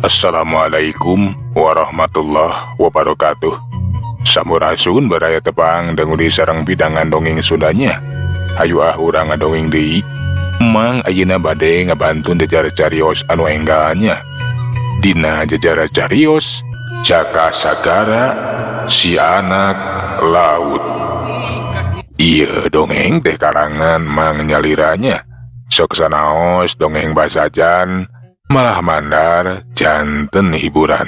Assalamualaikum warahmatullahi wabarakatuh. Sampurasun, baraya tepang dangu di sareng pidangan dongeng Sundanya. Hayu ah, urang ngadongeng deui. Mang ayeuna bade ngabantun jejar carios anu enggalnya. Dina jejar carios Jaka Sagara Si Anak Laut. Ieu dongeng teh karangan Mang Nyaliranya. Sok sanaos dongeng basajan malah mandar janten hiburan.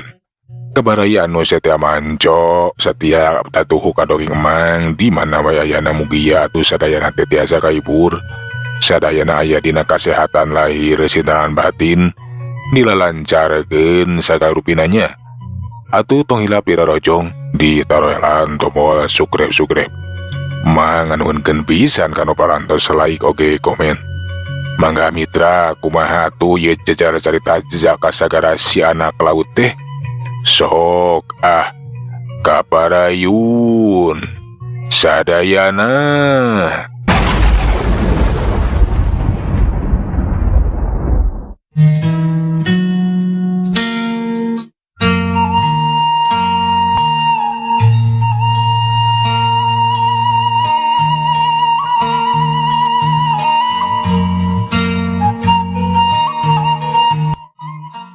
Ka baraya anu setia manco, setia tatuhu ka dongeng Emang di mana wae ayana, mugia atuh sadayana teh tiasa kahibur. Sadayana aya dina kasehatan lahir sareng batin, dilalancarkeun sagala rupinanya. Atuh tong hilap dirorojong, ditarohelan tombol subscribe subscribe. Mang nganuhunkeun pisan kanu parantos like oge komen. Mangga mitra, kumaha atuh ieu jejar carita Jaka Sagara Si Anak Laut teh? Sok ah, kaparayun sadayana.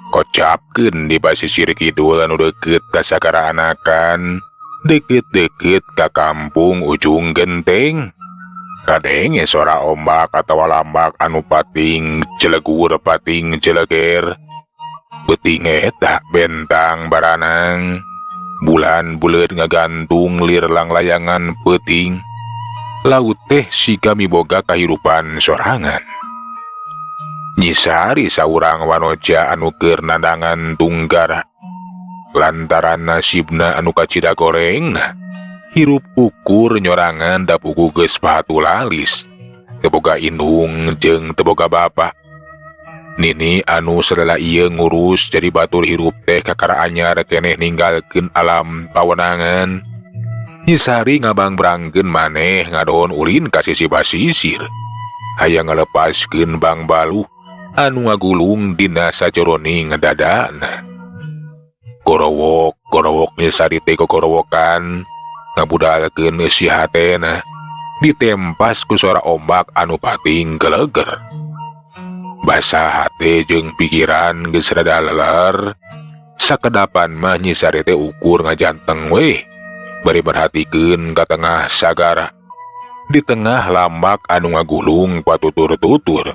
Kocapkeun di pasisir kidul anu deukeut ka Sagara Anakan, deukeut-deukeut ka Kampung Ujung Genteng, kadenge sora ombak atawa lambak anu pating jelegur, pating jeleger. Peuting eta bentang baranang, bulan buleut ngagantung lir langlayangan peuting. Laut teh siga miboga kahirupan sorangan. Nyi Sari saurang wanoja anu keur nandangan tunggara. Lantaran nasibna anu kacida gorengna, hirup ukur nyorangan da puguh geus pahatu lalis, teu boga indung jeung teu boga bapa. Nini anu salila ieu ngurus jadi batur hirup teh kakara anyar keneh ninggalkeun alam pawenangan. Nyi Sari ngabangbrangkeun maneh ngadohon ulin ka sisi basisir, hayang ngalepaskeun bangbaluh anu ngagulung dina sajoroning dadana. Gorowok gorowok Nyi Sari teh gogorowokan ngabudalkeun eusi hatena, ditempas ku suara ombak anu pating geleger. Basa hate jeung pikiran geus rada leler. Sakedapan mah Nyi Sari teh ukur ngajanteng weh bari merhatikeun ka tengah sagara. Di tengah lambak anu ngagulung patutur-tutur,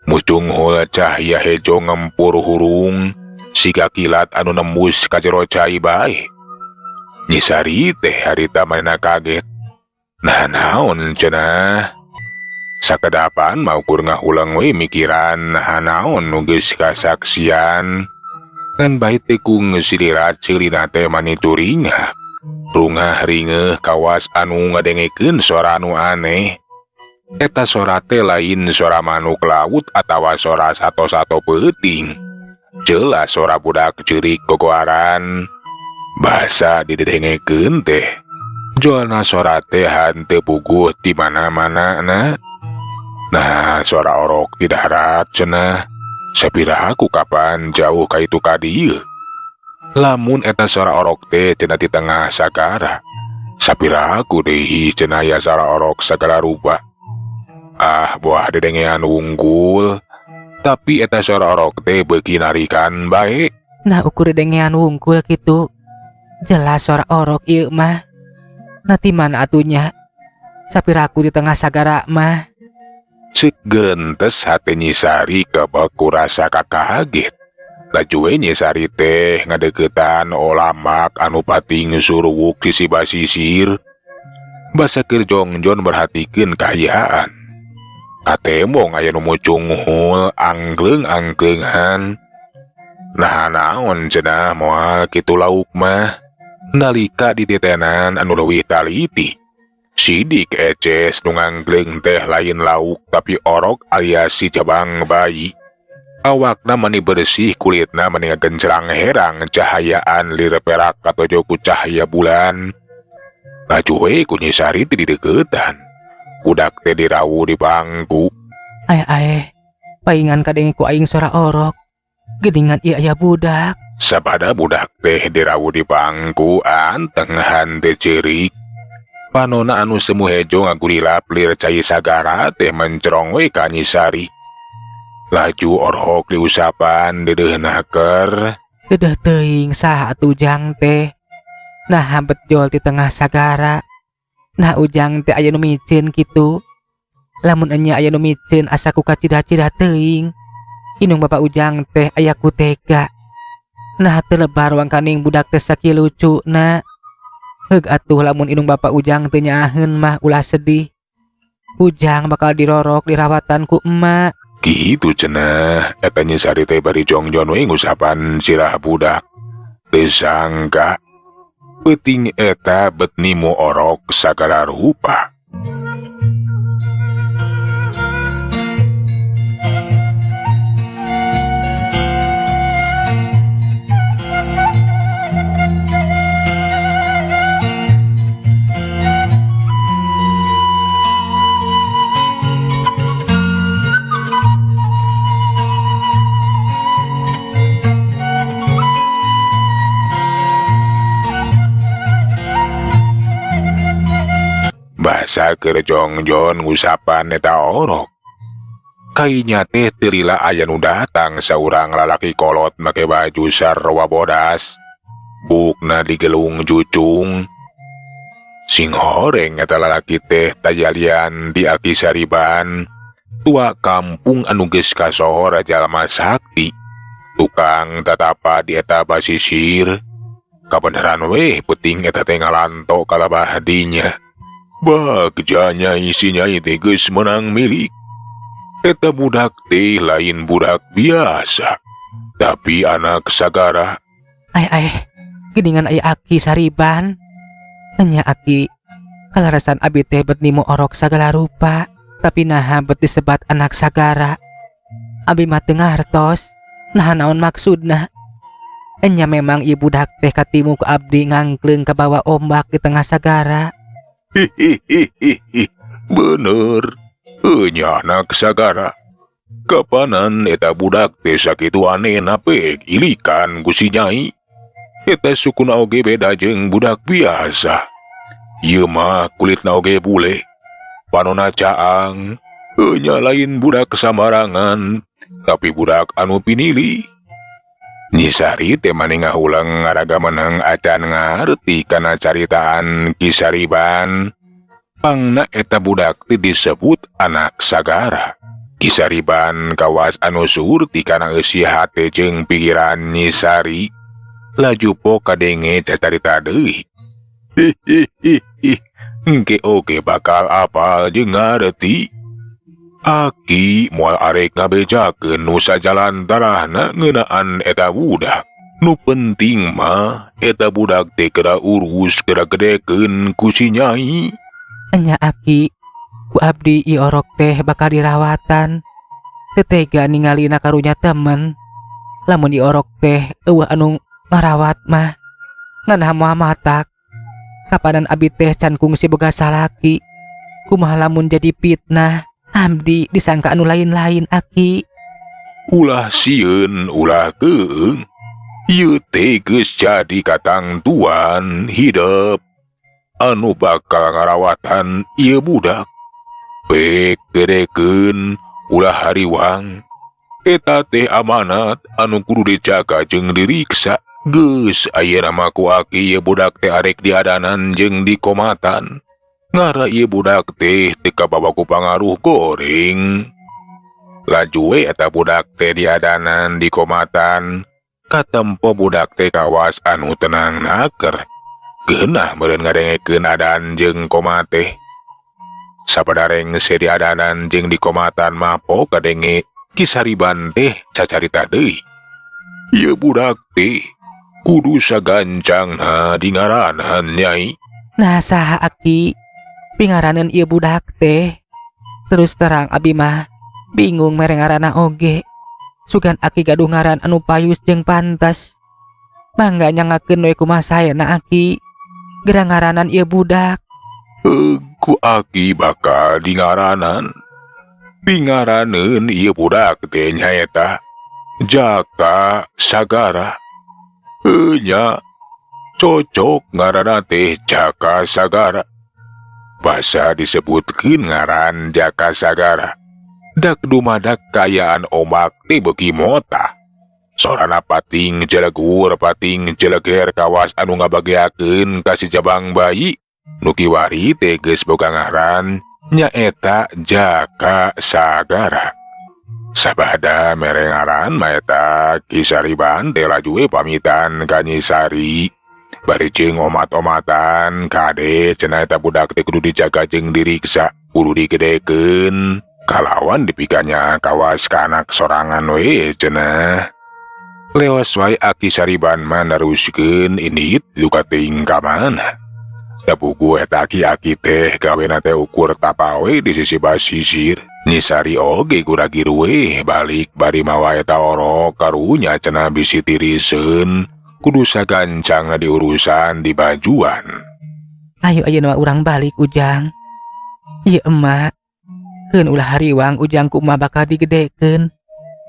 mucunghul cahya hejo ngempur hurung siga kilat anu nembus ka jero cai bae. Nyi Sari teh harita manehna kaget. Nah, naon cenah? Sakedapan mah ukur ngahuleng we mikiran nah naon nu geus kasaksian. Ngan bait teh ku silirat ceulina teh mani turingah. Rungah ringeuh kawas anu ngadengekeun sora anu aneh. Eta sora teh lain sora manuk laut atawa sora sato-sato peuting. Jelas sora budak ceurik gogoaran. Basa didengekeun teh. Jualna sora teh henteu puguh ti mana-mana na. Nah, suara orok di darat cenah. Sapiraha ku kapan jauh ka itu ka dieu? Lamun eta suara orok teh cenah di tengah sagara. Sapiraha ku deui cenah aya suara orok sagala rupa? Ah, buah dedengean wungkul. Tapi eta suara orok teh beuki narikan bae. Nah, ukur dedengean wungkul kitu. Jelas suara orok ieu mah. Nah, ti mana atunya? Sapiraku di tengah sagara mah? Cek gerentes hate Nyi Sari kebek ku rasa kakaget. Laju we Nyi Sari teh ngadeukeutan lambak anu pating suruwuk sisi basisir. Basa keur jongjon merhatikeun kaayaan. Katembong aya nu mucunghul angkleng-angklengan. Nah, naon cenah, moal kitu lauk mah? Nalika dititenan anu leuwih taliti, sidik eces nu ngangkleng teh lain lauk tapi orok alias si jabang bayi. Awakna mani bersih, kulitna mani ngagencrang herang cahayaan lir perak katojo ku cahaya bulan. Laju we ku Nyi Sari teh dideuketan. Budak teh dirawu di pangku. Ae ae, paingan kadenge ku aing suara orok. Geuningan ieu aya budak. Sapada budak teh dirawu di pangkuan tengahan teh ceurik. Panona anu semu hejo ngagurilap lir cai sagara teh mencrong we ka Nyi Sari. Laju orhok diusapan deudeuh naker. Deudeuh teuing saha atuh ujang teh. Nah betjol di tengah sagara. Nah ujang teh aya nu miceun kitu. Lamun enya aya nu miceun asa ku kacida-cida teuing. Indung bapa ujang teh aya ku tega. Nah teu lebar wangkaning budak teh sakieu lucuna. Heug atuh lamun indung bapa ujang teu nyaaheun mah ulah sedih. Ujang bakal dirorok dirawatan ku emak. Kitu cenah eta Nyi Sari teh bari jongjon we ngusapan sirah budak. Teu sangka peuting eta bet nimu orok sagala rupa. Basa keur jongjon ngusapan eta orok. Kainya teh teu lila aya nu datang saurang lalaki kolot make baju sarwa bodas. Bukna digelung jucung. Sing horeng eta lalaki teh tajalian di Aki Sariban. Tua kampung anu geus kasohor jalma sakti. Tukang tatapa di eta basisir. Kabeneran weh peuting eta teh ngalanto kalabah dinya. Bagja nyai si nyai teh geus menang milik. Eta budak teh lain budak biasa, tapi anak sagara. Ay ay, geuningan aya Aki Sariban. Nya Aki, kalarasan abi teh bet nimu orok sagala rupa, tapi naha bet disebat anak sagara. Abi mah teu ngartos, naha naon maksudna. Enya memang ieu budak teh katimu ku abdi ngangkleung kabawa ombak di tengah sagara. Hihihihi, bener. Enya anak sagara. Kapanan eta budak teh sakitu anehna pek ilikan ku si nyai. Eta sukuna oge beda jeung budak biasa. Ieu mah kulitna oge bule, panona caang. Enya lain budak sambarangan, tapi budak anu pinili. Nyi Sari teh mani ngahulang ngaraga menang acan ngarti kana caritaan Ki Sariban. Pangna eta budak teh disebut anak sagara. Ki Sariban kawas anu surti kana eusi hate jeung pikiran Nyi Sari. Laju po kadenge cacarita deui. Hihihihi, engke oge bakal apal jeung ngarti. Aki moal arek ngabejakeun nu sajalan tarahna ngeunaan eta budak. Nu penting mah eta budak teh kera urus kera gedekeun ku si nyai. Enya Aki, ku abdi ieu orok teh bakal dirawatan. Teu tega ningalina karunya temen. Lamun ieu orok teh eueuh anu ngarawat mah ngan moal matak. Kapanan abi teh can kungsi boga salaki. Kumaha lamun jadi fitnah? Abdi disangka anu lain-lain Aki. Ulah sieun ulah keung. Ieu teh geus jadi katangtuan hidep anu bakal ngarawatan ieu budak. Pek gedekeun ulah hariwang. Eta teh amanat anu kudu dijaga jeung diriksa. Geus ayeuna mah ku Aki ieu budak teh arek diadanan jeung dikomatan. Ngara ieu budak teh teu kabawa ku pangaruh goreng. Laju we eta budak teh diadanan dikomatan. Katempo budak teh kawas anu tenang naker. Geunah meureun ngadengekeun adan jeung koma teh. Sapadareng se diadanan jeung dikomatan mah po kadenge Ki Sariban teh cacarita deui. Ieu budak teh kudu sagancangna dingaranan nyai. Nah saha Aki pingaraneun ieu budak teh? Terus terang abi mah bingung mere ngaranna oge. Sugan Aki gaduh ngaran anu payus jeung pantes. Mangga nyangakeun we kumaha saena Aki. Geura ngaranan ieu budak. Ku Aki bakal dingaranan. Pingaraneun ieu budak teh nyaeta Jaka Sagara. Enya cocok ngaranna teh Jaka Sagara. Basa disebutkeun ngaran Jaka Sagara. Dak dumadak kaayaan ombak teh beuki motah. Sorana pating jelegur pating jeleger kawas anu ngabageakeun ka si jabang bayi. Nu kiwari teh geus boga ngaran nyaeta Jaka Sagara. Sabada mere ngaran mah eta Ki Sariban teh laju we pamitan ka Nyi Sari. Bari jeung omat-omatan kade cenah eta budak teh kudu dijaga jeung diriksa, kudu digedekeun. Kalawan dipikanya kawas ka anak sorangan we cenah. Leos wae Aki Sariban mah naruskeun indit duka teuing ka mana. Da puguh eta aki-aki teh gawena teh ukur tapa we di sisi basisir. Nyi Sari oge guragir we balik bari mawa eta orok karunya cenah bisi tiriseun kudu sagancangna diurusan di bajuan. Ayo ayeuna mah urang balik Ujang. Ieu emak. Keun ulah hariwang Ujang ku emak bakal digedekeun.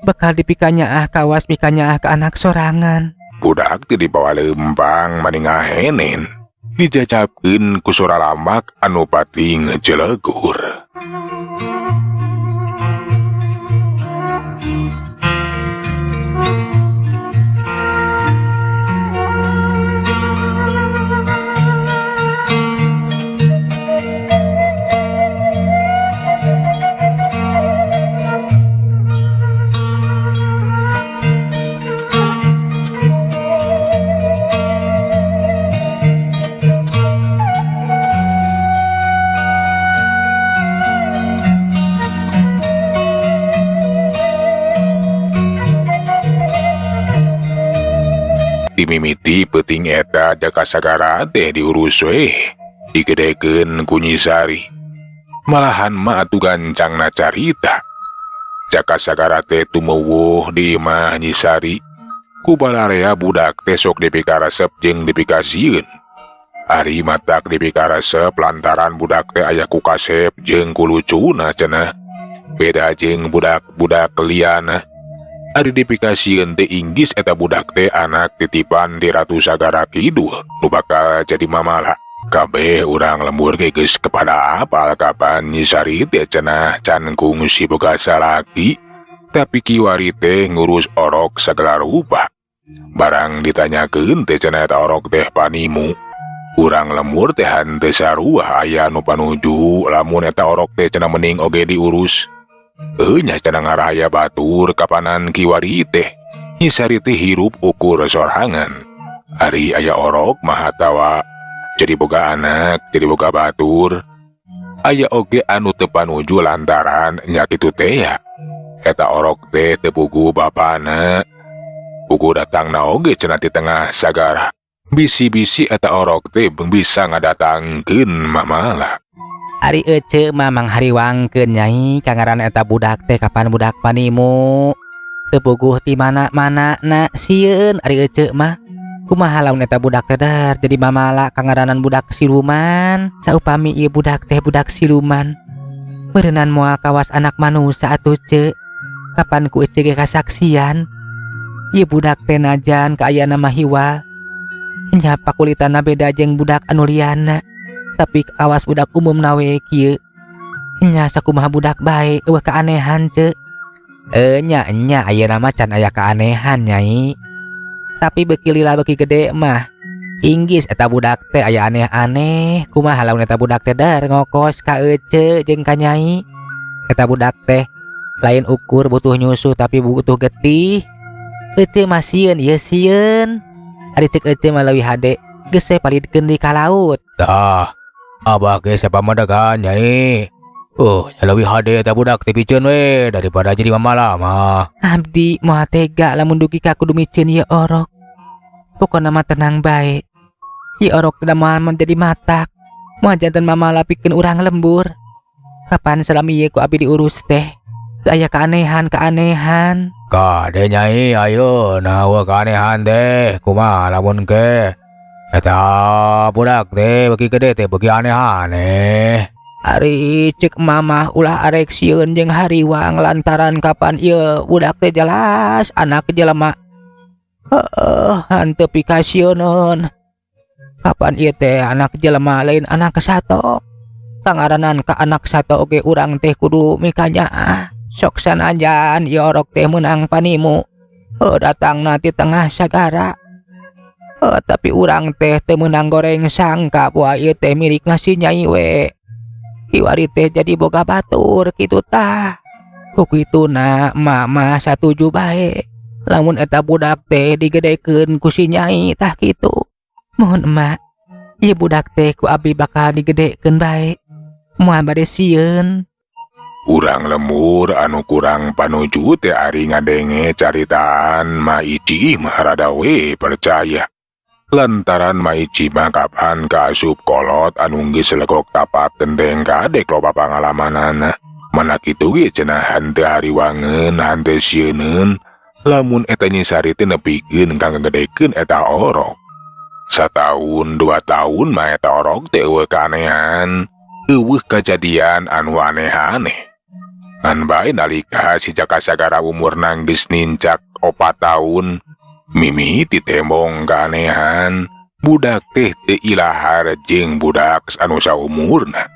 Bakal dipikanyaah kawas pikanyaah ka anak sorangan. Budak teh dibawa lempang mani ngahenen. Dijajabkeun ku sora lamak anu pating jelegur. Dimimiti peuting eta Jaka Sagara teh diurus we, digedekeun ku Nyi Sari. Malahan mah atuh gancangna carita. Jaka Sagara teh tumeuweuh di imah Nyi Sari. Ku balarea budak teh sok dipikaresep jeung dipikasieun. Ari matak dipikaresep lantaran budak teh aya ku kasep jeung ku lucuna cenah. Beda jeung budak-budak liana. Ari dipikasieun teh inggis eta budak teh anak titipan di Ratu Sagara Kidul nu bakal jadi mamala. Kabeh urang lembur ge geus kepada apal kapan Nyi Sari teh cenah can kungsi boga salaki, tapi kiwari teh ngurus orok sagala rupa. Barang ditanyakeun teh cenah eta orok teh panimu. Urang lembur teh henteu sarua aya nu panuju lamun eta orok teh cenah mending oge diurus. Nya cenah ngaraya batur kapanan kiwari teh. Nyi Sari teh hirup ukur sorangan. Ari aya orok mah atawa jadi boga anak, jadi boga batur. Aya oge anu teu panuju lantaran nya kitu teh ya. Eta orok teh teu puguh bapana. Puguh datangna oge cenah ti tengah sagara. Bisi-bisi eta orok teh bisa ngadatangkeun mamala. Ari ece mah manghariwangkeun nyai ka ngaran eta budak teh kapan budak panimu. Teu puguh ti mana-mana na sieun ari ece mah. Kumaha lamun eta budak teh dar jadi mamala ka ngaranan budak siluman. Saupami ieu budak teh budak siluman. Meureunan moal kawas anak manusa atuh ce. Kapan ku ece ge kasaksian. Ieu budak teh najan kaayana mah hiwal. Nya pakulitana beda jeung budak anu liana. Tapi awas budak umum nawe kieu. Nya sakumaha budak bae eueuh keanehan ce. Nya nya ayeuna mah can aya keanehan nyai. Tapi beuki lila beuki gede mah inggis eta budak teh aya aneh-aneh. Kumaha lamun eta budak teh dar ngokos ka ece jeung ka nyai. Eta budak teh lain ukur butuh nyusu tapi butuh getih. Ece mah sieun ieu sieun. Ari ceuk ece mah leuwih hade geus we palidkeun di ka laut. Tah, abah ge sapamadegan nyai. Nya leuwih hade eta budak teh piceun we daripada jadi mamala mah. Abdi moal tega lamun dugi ka kudu miceun ieu orok. Pokona mah tenang bae. Ieu orok teh moal menjadi matak. Moal janten mamala pikeun urang lembur. Kapan salami ieu ku abdi diurus teh? Teu aya keanehan-keanehan. Kade nyai ayo nah eueuh keanehan teh kumaha lamun ke? Eta budak teh beuki gede teh beuki aneh-aneh. Ari cek mamah ulah arek sieun jeung hariwang lantaran kapan ieu budak teh jelas anak jelema. Heeh, hanteu pikasieuneun. Kapan ieu teh anak jelema lain anak sato. Pangaranan ka anak sato oge urang teh kudu mikanyaah. Sok sanajan ieu orok teh meunang panimu. Heuh, datangna ti tengah sagara. Heuh, tapi urang teh teu meunang goreng sangka bahwa ieu teh milikna si Nyai we. Kiwari teh jadi boga batur kitu tah. Ku kituna mama satuju bae. Lamun eta budak teh digedekeun ku si Nyai tah kitu. Mohon emak, ieu budak teh ku abdi bakal digedekeun bae. Moal bade sieun. Urang lembur anu kurang panuju teh ari ngadenge caritaan Ma Ici mah rada we percaya. Lantaran Ma Ici mah kapan kaasup kolot anu geus legok tapak gendeng kadek loba pangalamanana. Mana kitu ge cenah henteu hariwangeun henteu sieuneun lamun eta Nyi Sari teh nepikeun ka ngagedekeun eta orok. Sataun 2 tahun mah eta orok teh eueuh kaanehan, eueuh kajadian anu aneh-aneh. Ngan bae nalika si Jaka Sagara umurna geus nincak 4 tahun, mimiti tembong kaanehan, budak teh teu ilahar jeung budak anu saumurna.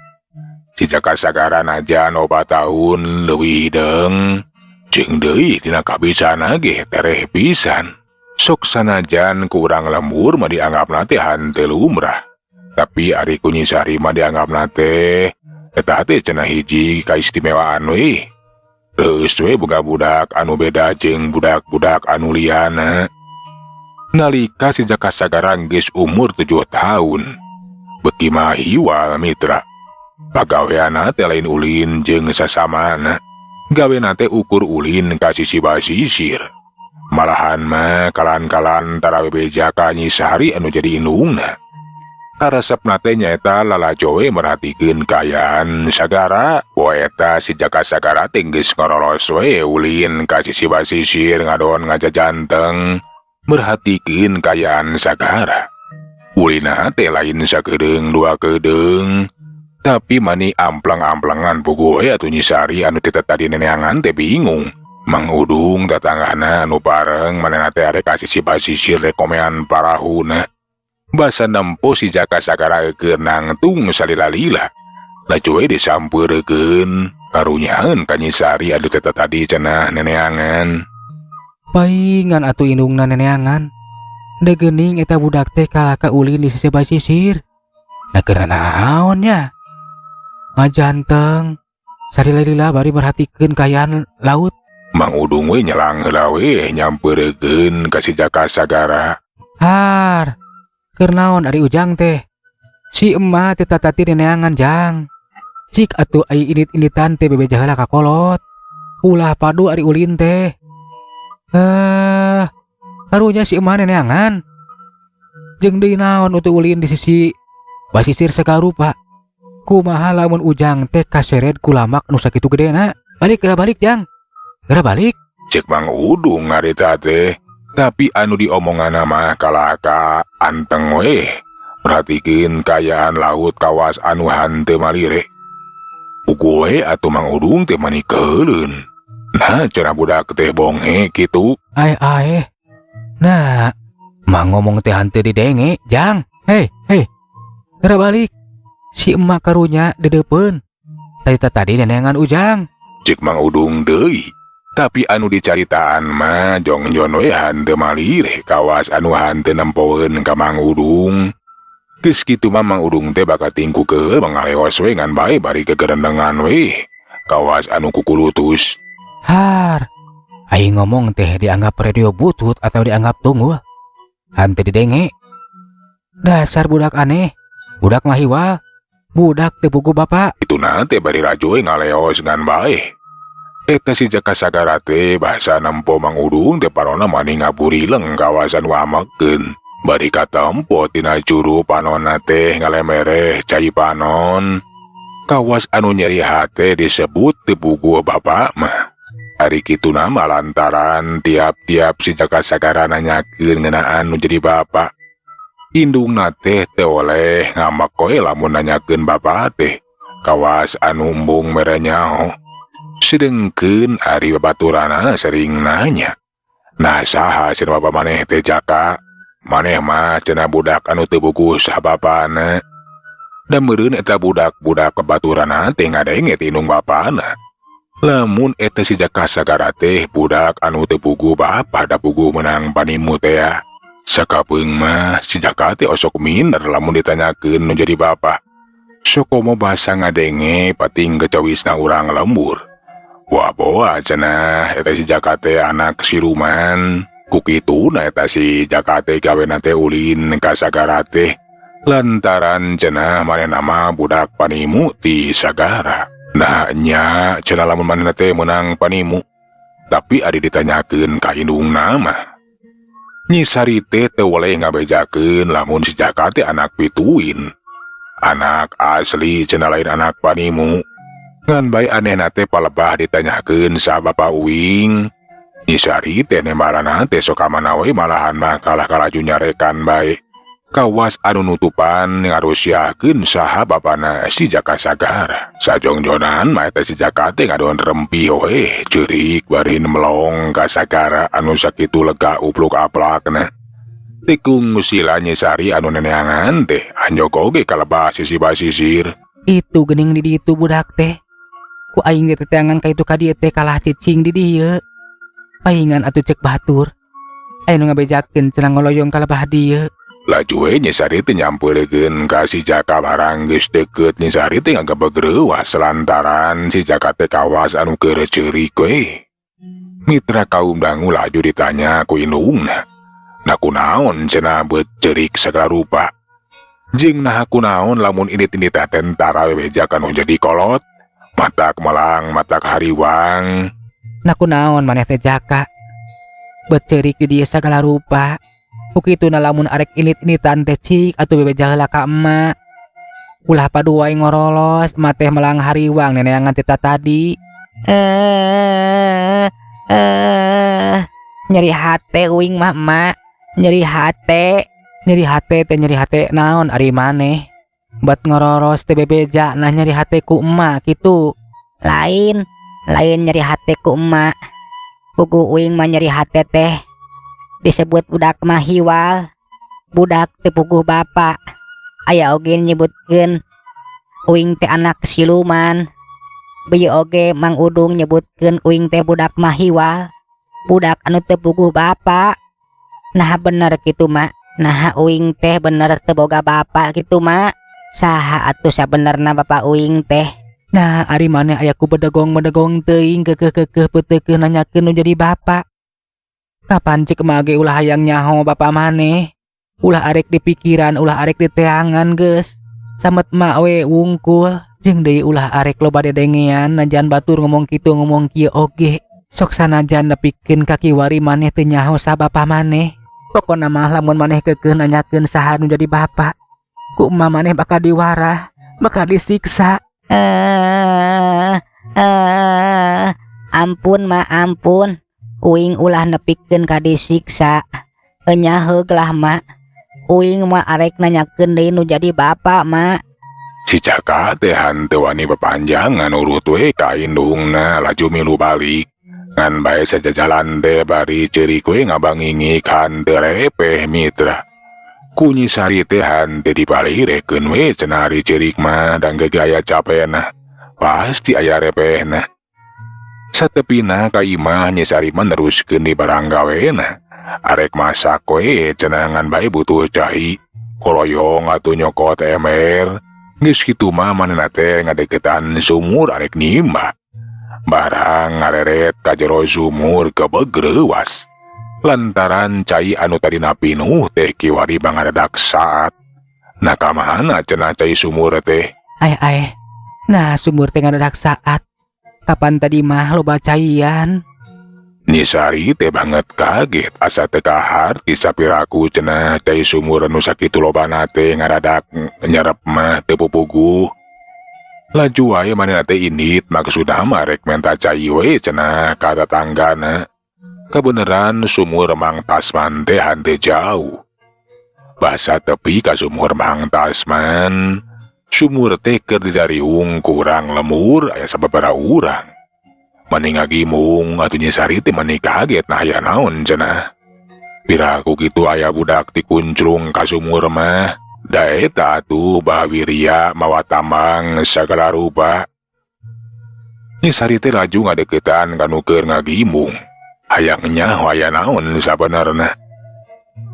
Si Jaka Sagara najan 4 tahun leuwih hideung, jeung deui dina kabisana ge tereh pisan. Sok sanajan ku urang lembur mah dianggapna teh hanteu lumrah. Tapi ari ku Nyi Sari mah dianggapna teh eta teh cenah hiji kaistimewaan we. Geus we boga budak anu beda jeung budak-budak anu liyana. Nalika si Jaka Sagara geus umur 7 tahun, beuki mah hiwal mitra. Pagaweanna teh lain ulin jeung sasamana. Gawena teh ukur ulin ka sisi basisir. Malahan mah kalan-kalan tara bebeja ka Nyi Sari anu jadi indungna. Karesepna teh nyaeta lalajo we merhatikeun kaayaan sagara. Poe eta si Jaka Sagara teh geus ngorolos we ulin ka sisi basisir ngadon ngajajanteng merhatikeun kaayaan sagara. Ulina teh lain sakedeung 2 kedeung, tapi mani amplang-amplangan puguh we atuh Nyi Sari anu teh tadi neneangan teh bingung. Mang Udung tatanggana anu bareng manehna teh arek ka sisi basisir rek komean parahuna. Basa nempo si Jaka Sagara keur nangtung salila-lila. Laju we disampeurekeun karunyaeun ka Nyi Sari anu teh tadi cenah neneangan. Paingan atuh indungna neneangan. Deugening eta budak teh kalaka ulin di sisi basisir. Nah keur naon nya? Ngajanteng salila-lila bari merhatikeun kaayaan laut. Mang Udung we nyelang heula we nyampeurekeun ka si Jaka Sagara. Har, keur naon ari Ujang teh? Si emak teh tatati neneangan jang. Cik atuh ai init-initan teh bebeja heula ka kolot. Ulah padu ari ulin teh. Karunya si emak neneangan. Jeung deui naon utuh ulin di sisi basisir sagarupa. Kumaha lamun Ujang teh kaseret ku lamak nu sakitu gedena. Balik geura balik jang. Geura balik. Cek Mang Udung ngarita teh, tapi anu diomonganna mah kalaka anteng we. Perhatikeun kaayaan laut kawas anu hanteu malire. Puguh we atuh Mang Udung teh mani keuleun. Nah cenah budak teh bonghe kitu. Ae ae. Nah, mang ngomong teh hanteu didenge, jang. Hei, hei. Geura balik. Si emak karunya dedeupeun. Tadi tadi neneangan Ujang. Cek Mang Udung deui. Tapi anu dicaritaan mah jongjon we hanteu malire kawas anu hanteu nempoeun ka Mang Udung. Geus kitu mah Mang Udung teh bakal tingku keul mangaleos we ngan bae bari kegerendengan we. Kawas anu kukulutus. Har, aing ngomong teh dianggap radio butut atau dianggap tunggu. Hanteu didenge. Dasar budak aneh. Budak mah hiwal. Budak teu puguh bapak. Itu na teh bari rajoe ngaleos ngan bae. Eta si Jaka Sagara teh bahasa nempo Mang Udung teh parona mani ngaburileng kawasan wamekeun. Bari katempo tina juru panonna teh ngalemereh cai panon. Kawas anu nyeri hate disebut teu puguh bapak mah. Ari kitu nama lantaran tiap-tiap si Jaka Sagara nanyakeun ngeunaan nu jadi bapak. Indungna teh teu oleh ngambek we lamun nanyakeun bapak teh. Kawas anu embung mere nyaho. Sedengkeun ari babaturanana sering nanya. Nah saha cenah bapa maneh teh Jaka? Maneh mah cenah budak anu teu puguh saha bapana. Da meureun eta budak-budak babaturanana teh ngadenge ti indung bapana. Lamun eta si Jaka Sagara teh budak anu teu puguh bapa da puguh meunang panimu teh ya. Sakapeung mah si Jaka teh osok minder lamun ditanyakeun nu jadi bapa. Sokomo basa ngadenge pating kecawisna urang lembur. Wah boa cenah eta si Jaka teh anak siluman. Ku kituna eta si Jaka teh gawena teh ulin ka sagara teh. Lantaran cenah manehna mah budak panimu ti sagara. Nah nya cenah lamun manehna teh meunang panimu. Tapi ari ditanyakeun ka indungna mah. Nyi Sari teh teu weleh ngabejakeun lamun si Jaka teh anak pituin. Anak asli cenah lain anak panimu. Ngan bae anehna teh palebah ditanyakeun sa bapa uing. Nyi Sari teh nembalana teh sok ka mana we malahan mah kalah kalaju nyarekan bae. Kawas anu nutupan ngarusiakeun saha bapana si Jaka Sagara. Sajongjonan mah eta si Jaka teh ngadon rempih we ceurik bari melong ka sagara anu sakitu lega upluk aplakna. Tikung sila Nyi Sari anu neneangan teh anjog oge kalebah sisi basisir. Itu geuning di ditu budak teh. Ku aing diteteangan ka itu ka dieu teh kalah cicing di dieu. Paingan atuh cek batur. Aya nu ngabejakeun cenah ngoloyong kalebah dieu. Laju we Nyi Sari teh nyampeurekeun ka si Jaka barang geus deukeut Nyi Sari teh ngagebegreuwas lantaran si Jaka teh kawas anu keur ceurik we. Mitra kaum dangu laju ditanya ku indungna. Nah kunaon cenah beut ceurik sagala rupa. Jeung naha kunaon lamun indit-indit teh tentara bebeja kanu jadi kolot. Matak melang matak hariwang. Nah kunaon maneh teh Jaka. Beut ceurik di dieu sagala rupa. Ku kituna lamun arek indit-inditan teh cik atuh bebeja heula ka emak. Ulah padu wae ngorolos, emak teh melang hariwang neneangan teh tadi. Nyeri hate uing mah emak. Nyeri hate. Nyeri hate teh nyeri hate naon ari maneh. Bat ngororos teh bebeja nah nyeri hate ku emak kitu. Lain, lain nyeri hate ku emak. Puguh uing mah nyeri hate teh. Disebut budak mah hiwal, budak teu puguh bapa. Aya oge nyebutkeun uing teh anak siluman. Beuyeut oge Mang Udung nyebutkeun uing teh budak mah hiwal, budak anu teu puguh bapa. Nah bener kitu mak, nah uing teh bener teu boga bapa kitu mak. Saha atuh sabenerna bapa uing teh? Nah ari maneh aya ku bedegong-bedegong teuing keukeuh-keukeuh peuteukeuh nanyakeun nu jadi bapa. Kapan cek emak ge ulah hayang nyaho bapa maneh. Ulah arek di pikiran, ulah arek di teangan geus. Samet mak we wungkul, jeung deui ulah arek loba dedengean najan batur ngomong kitu ngomong kieu oge. Sok sanajan nepikeun ka kiwari maneh teu nyaho sa bapa maneh. Pokona mah lamun maneh keukeuh nanyakeun saha nu jadi bapa, ku emak maneh bakal diwarah, bakal disiksa. Ampun mak ampun. Uing ulah nepikeun ka disiksa. Enyaheug lah mak. Uing mah arek nanyakeun deui nu jadi bapa mak. Si Jaka teh hanteu wani bepanjangan urut we ka indungna laju milu balik. Ngan bae sajajalan teh bari ceurik we ngabangingik hanteu repeh mitra. Ku Nyi Sari teh hanteu dipalirekeun we cenah ari ceurik mah dang gaya capena. Pasti aya repehna. Satepina ka imah Nyi Sari mah neruskeun di barang gawena. Arek masak we cenah ngan bae butuh cai. Koloyong atuh nyokot ember. Geus kitu mah manehna teh ngadeukeutan sumur arek nimba. Barang ngareret ka jero sumur kebegreuwas. Lantaran cai anu tadina pinuh teh kiwari mangadadak saat. Nah kamahana cenah cai sumur teh? Ai ai. Nah sumur teh ngadadak saat. Kapan tadi mah loba caian? Nyi Sari teh banget kaget asa teu kaharti sapiraku cenah cai sumur anu sakitu lobana teh ngadadak nyerep mah teu pupuguh. Laju wae manehna teh indit maksudna mah rek menta cai we cenah ka tatanggana. Kebeneran sumur Mang Tasman teh hanteu jauh. Basa tepi ka sumur Mang Tasman. Sumur teh keur didariung ku urang lembur aya sababaraha urang. Mani ngagimung atuh Nyi Sari teh mani kaget nah aya naon cenah. Piraku kitu aya budak tikunclung ka sumur mah. Da eta atuh Bah Wirya mawa tambang sagala rupa. Nyi Sari teh laju ngadeukeutan ka nu keur ngagimung. Hayang nyaho aya naon sabenerna.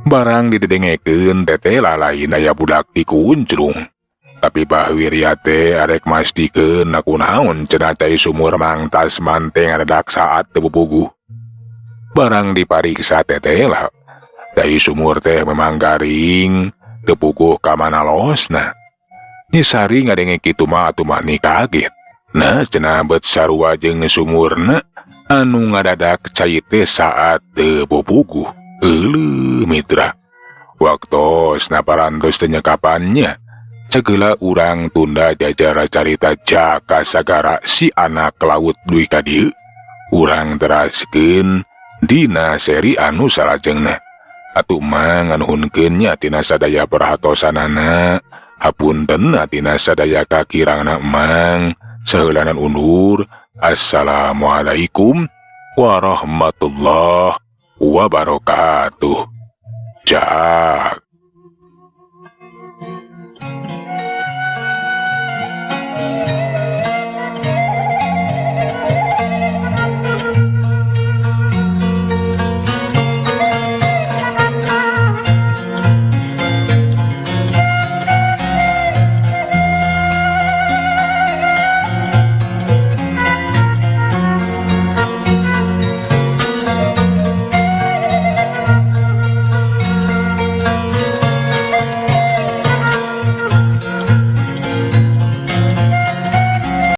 Barang didedengekeun tetela lain aya budak tikunclung. Tapi Bah Wirya teh arek mastikeun kunaon cenah cai sumur mangtas manteng ngadadak saat teu puguh. Barang dipariksa tetela, cai sumur teh memang garing, teu puguh ka mana losna. Nyi Sari ngadenge kitu mah atuh mani kaget. Nah cenah bet sarua jeung sumurna anu ngadadak cai teh saat teu puguh. Euleuh mitra. Waktosna parantos teu nyekapannya. Segala urang tunda jajara carita Jaka Sagara si anak laut dugi ka dieu. Urang teraskeun dina seri anu salajengna. Atuh mah nganuhunkeun nya tina sadaya perhatosanana. Hapunten tina sadaya kakirangna emang. Saheulanan undur. Assalamualaikum warahmatullahi wabarakatuh. Jak.